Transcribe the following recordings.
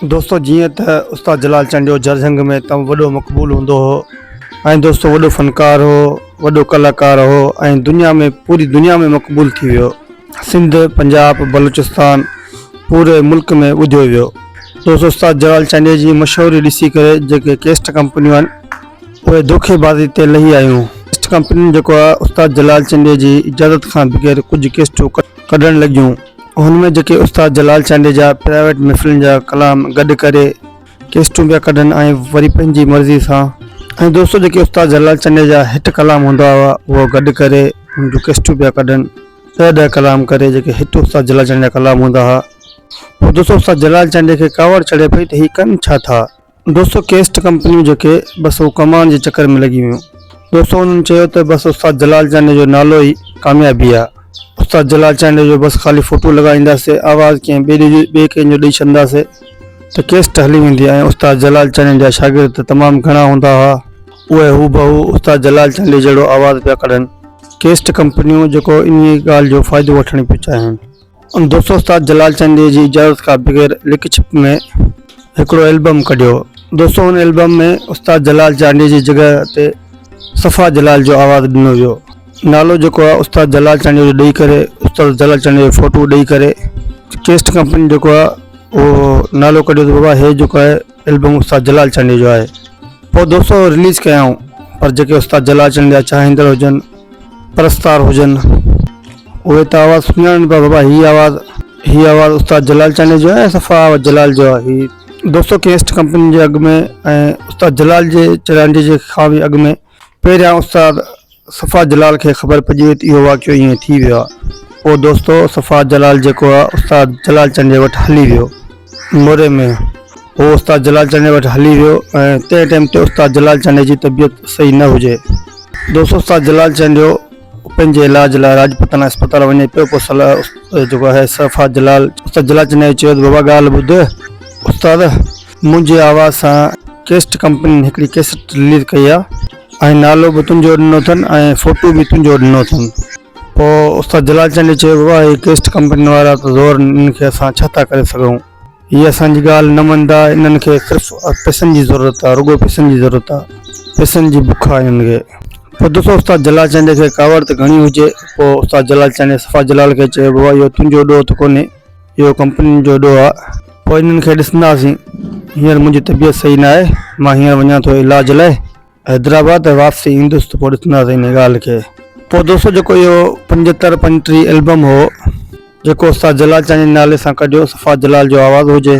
دوستو جيئن ته استاد جلال چانڊيو جهرجهنگ ۾ تمام وڏو مقبول هوندو هو ۽ دوستو وڏو فنڪار هو وڏو ڪلاڪار هو ۽ دنيا ۾ پوري دنيا ۾ مقبول ٿي ويو سنڌ پنجاب بلوچستان پوري ملڪ ۾ ٻڌيو ويو دوستو استاد جلال چانڊيي جي مشهوري ڏسي ڪري جيڪي ڪيسٽ ڪمپنيون آهن اهي دوکي بازي تي لهي آيون ڪيسٽ ڪمپنين جيڪو آهي استاد جلال چانڊيي جي اجازت کان بغير ڪجهه ڪيسٽون ڪڍڻ لڳيون هن ۾ جيڪي استاد جلال چانڊيي جا پرائيويٽ محفلن جا ڪلام گڏ ڪري ڪيسٽون پيا ڪڍن ۽ وري پنهنجي مرضي سان ۽ دوستو جيڪي استاد جلال چانڊيي جا هٽ ڪلام هوندا هئا اهو گڏ ڪري ان جون ڪيسٽون پيا ڪڍن ڏهه ڏهه ڪلام ڪري جيڪي هٽ استاد جلال چانڊيي جا ڪلام هوندا هئا پوء دوستو استاد جلال چانڊيي کي ڪاوڙ چڙهي پئي ته هي ڪن ڇا ٿا. دوستو ڪيسٽ ڪمپنيون جيڪي بس هو ڪمائڻ جي چڪر ۾ لڳي ويون. دوستو انهن چيو ته بس استاد جلال چانڊيي جو نالو ئي ڪاميابي آ. استاد جلال چانڊيي جو بس خالي فوٽو لڳائينداسي آواز ڪنهن ٻئي ٻئي ڪنهن جو ڏئي ڇڏنداسي ته ڪيسٽ هلي ويندي ۽ استاد جلال چانڊيي جا شاگرد ته تمام گهڻا هوندا هئا اهي هوبهو استاد جلال چانڊيي جهڙو آواز پيا ڪڍن. ڪيسٽ ڪمپنيون جيڪو انهي ڳالهه جو فائدو وٺڻ پيون چاهين. دوستو استاد جلال چانڊيي جي اجازت کان بغير لڪ ڇپ ۾ هڪڙو البم ڪڍيو. دوستو هن البم ۾ استاد جلال چانڊيي جي جڳهه تي صفا جلال جو آواز ڏنو ويو. نالو جيڪو آهي استاد جلال چانڊيو جو ڏئي ڪري استاد جلال چانڊيو جو فوٽو ڏئي ڪري ڪيسٽ ڪمپني جيڪو آهي اهو نالو ڪڍيو ته بابا هي جيڪو آهي البم استاد جلال چانڊيو جو آهي پوء دوستو رليز ڪيائون پر جيڪي استاد جلال چانڊيو جا چاهيندڙ هجن پرستار هجن اهي ته آواز سڃاڻن پيا بابا هي آواز هي آواز استاد جلال چانڊيو جو آهي صفا آواز جلال جو آهي هي دوستو ڪيسٽ ڪمپني جي اڳ ۾ ۽ استاد جلال جي چانڊيو جي کان به اڳ ۾ پهريان استاد صفا جلال کي خبر پئجي وئي ته اهو واقعو ائين ٿي ويو آهي. پوء دوستو صفا جلال جيڪو آهي استاد جلال چانڊيي وٽ هلي ويو. موري ۾ هو استاد جلال چانڊيي وٽ هلي ويو ۽ تنهن ٽائيم تي استاد جلال چانڊيي جي طبيعت صحيح نه هجي. دوستو استاد جلال چانڊيو پنهنجي علاج لاء راجپوتانا اسپتال وڃي پيو پوء صلاح جيڪو آهي صفا جلال استاد جلال چانڊيي چيو ته بابا ڳالهه ٻڌ استاد منهنجي آواز سان ڪيسٽ ڪمپنين هڪڙي ڪيسٽ رليز ڪئي آهي. ۽ نالو به تنهنجو ڏنو اٿن ۽ فوٽو به تنهنجو ڏنو اٿن. پوء استاد جلال چانڊيي چيو بابا هي ڪيسٽ ڪمپنين وارا ته زور انهن کي اسان ڇا ٿا ڪري سگهون. هي اسان جي ڳالهه نه مڃندا انهن کي صرف پئسن جي ضرورت آ رڳو پئسن جي ضرورت آ پئسن جي بک آ انهن کي. پوء دوستو استاد جلال چانڊيي کي ڪاوڙ ته گهڻي هجي پوء استاد جلال چانڊيي صفا جلال کي چيو بابا اهو تنهنجو ڏوهه ته ڪونهي اهو ڪمپنين جو ڏوهه آ پوء انهن کي ڏسنداسين هينئر منهنجي طبيعت صحيح ناهي مان هينئر وڃان ٿو علاج لاء حيدرآباد ۽ واپسي ايندس ته پوء ڏسنداسين ان ڳالهه کي. پوء دوستو جيڪو اهو پنجهتر پنجٽيهه البم هو جيڪو استاد جلال چانڊيي جي نالي سان ڪڍيو صفا جلال جو آواز هجي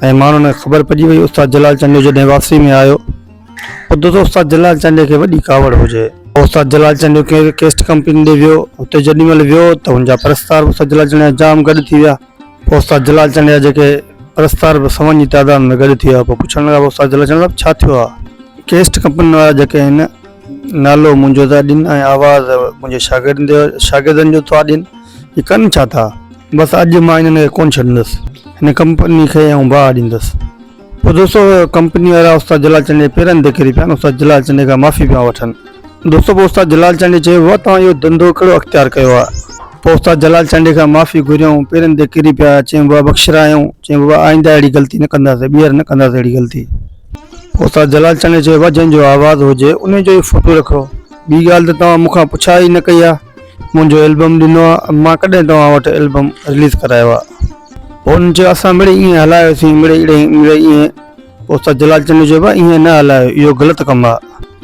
۽ ماڻهن کي خبر پئجي وئي استاد جلال چانڊيو جڏهن واپسي ۾ آيو پوء دوستو استاد جلال چانڊيي کي وڏي ڪاوڙ هجي. پوء استاد جلال چانڊيو ڪنهن ڪيسٽ ڪمپني ڏي ويو اتي جيڏي مهل ويو ته هن جا پرستار به استاد جلال چانڊيي جا جام گڏ ٿي ويا. پوء استاد جلال چانڊيا جيڪي پرستار به سون جي تعداد ۾ گڏ ٿي ويا پوء پڇڻ لڳا استاد جلال چانڊيا صاحب ڇا ٿيو آ؟ ڪيسٽ ڪمپنين وارا جيڪي آهن نالو منهنجو ٿا ڏين ۽ آواز منهنجي شاگردن جو شاگردن جو ٿا ڏين هي ڪن ڇا ٿا؟ بس اڄ مان انهن کي ڪونه ڇڏندس هن ڪمپني کي آئون باهه ڏيندس. پوء دوستو ڪمپني وارا استاد جلال چانڊيي جي پيرن تي ڪري پيا آهن استاد جلال چانڊيي کان معافي پيا وٺن. دوستو پوء استاد جلال چانڊيي چيو بابا توهان اهو ڌنڌو ڪهڙو اختيار ڪيو آهي. پوء استاد جلال چانڊيي کان معافي گهريائون پيرن تي ڪري پيا چيائون بابا بخشرايائون چيائون بابا آئنده اهڙي غلطي نه ڪنداسين ٻيهر نه ڪنداسين اهڙي غلطي. پوء استاد جلال چانڊيي چيو بابا جنهن جو آواز هجي انهي جو ئي فوٽو رکو ٻي ڳالهه ته توهان مون کان پڇا ئي نه ڪئي آهي منهنجو البم ڏنو آهي مان ڪڏهن توهان وٽ البم رليز ڪرايو آهي. پوء انهن چيو اسان مڙئي ائين هلايوسين مڙئي اڙي مڙئي ائين. پوء استاد جلال چنڊ چيو ڀاء ائين نه هلايو اهو غلط ڪم آ.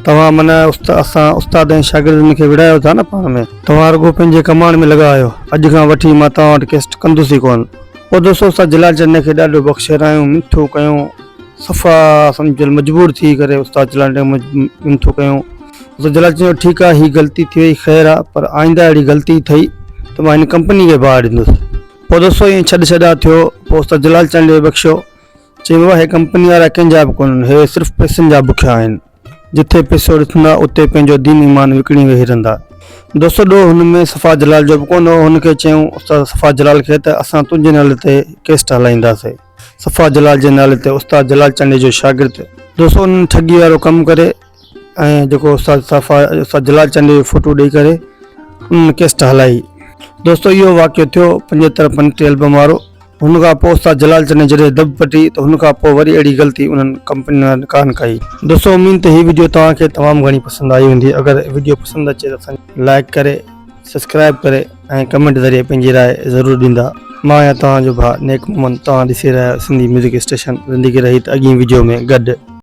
توهان معنيٰ اسان استاد ۽ شاگردن کي وڙهايو ٿا نه پاڻ ۾. توهان رڳو پنهنجي ڪماڻ ۾ لڳا آهيو. اڄ کان وٺي مان توهان وٽ ڪيسٽ ڪندس ئي ڪونه. پوء دوستو استاد جلال چنڊ کي ڏاڍو بخشرايون منٿون ڪيون صفا سمجهه مجبور ٿي ڪري استاد جلال چنڊ منٿون ڪيون. استاد جلال چيو ٺيڪ آ هي غلطي ٿي وئي خير آ پر آئنده اهڙي غلطي ٿئي ته مان هن ڪمپني کي باهه ڏيندس. پوء دوستو ائين ڇڏ ڇڏا ٿيو پوء استاد جلال چانڊيو بخشيو چيم بابا هي ڪمپني وارا ڪنهن جا به ڪونهن هي صرف پئسن جا بکيا آهن جٿي پئسو ڏسندا اتي پنهنجو دين ايمان وڪڻي ويهي رهندا دوستو ڏوهه هن ۾ صفا جلال جو به ڪونه هو هن کي چيائون استاد صفا جلال کي ته اسان تنهنجي نالي تي ڪيسٽ هلائينداسي صفا جلال جي نالي تي استاد جلال چانڊيي جو شاگرد دوستو انهن ٺڳي وارو ڪم ڪري ۽ جيڪو استاد صفا استاد جلال چانڊيو جو فوٽو ڏئي ڪري انهن ڪيسٽ هلائي دوستو اهو واقعو ٿيو پنجهتر پنٽي البم وارو. هن کان پوء استاد جلال چني جڏهن دٻ پٽي ته هن کان پوء وري اهڙي غلطي انهن ڪمپنين وارن ڪانه ڪئي. دوستو اميد ته هي وڊيو توهان کي تمام گهڻي پسند آئي هوندي اگر وڊيو پسند اچي ته اسان کي لائيڪ ڪري سبسڪرائيب ڪري ۽ ڪمينٽ ذريعي پنهنجي راء ضرور ڏيندا مان آهيان توهان جو ڀاء نيڪ محمد توهان ڏسي رهيا آهيو سنڌي ميوزڪ اسٽيشن زندگي رهي ته اڳئين وڊيو ۾ گڏ.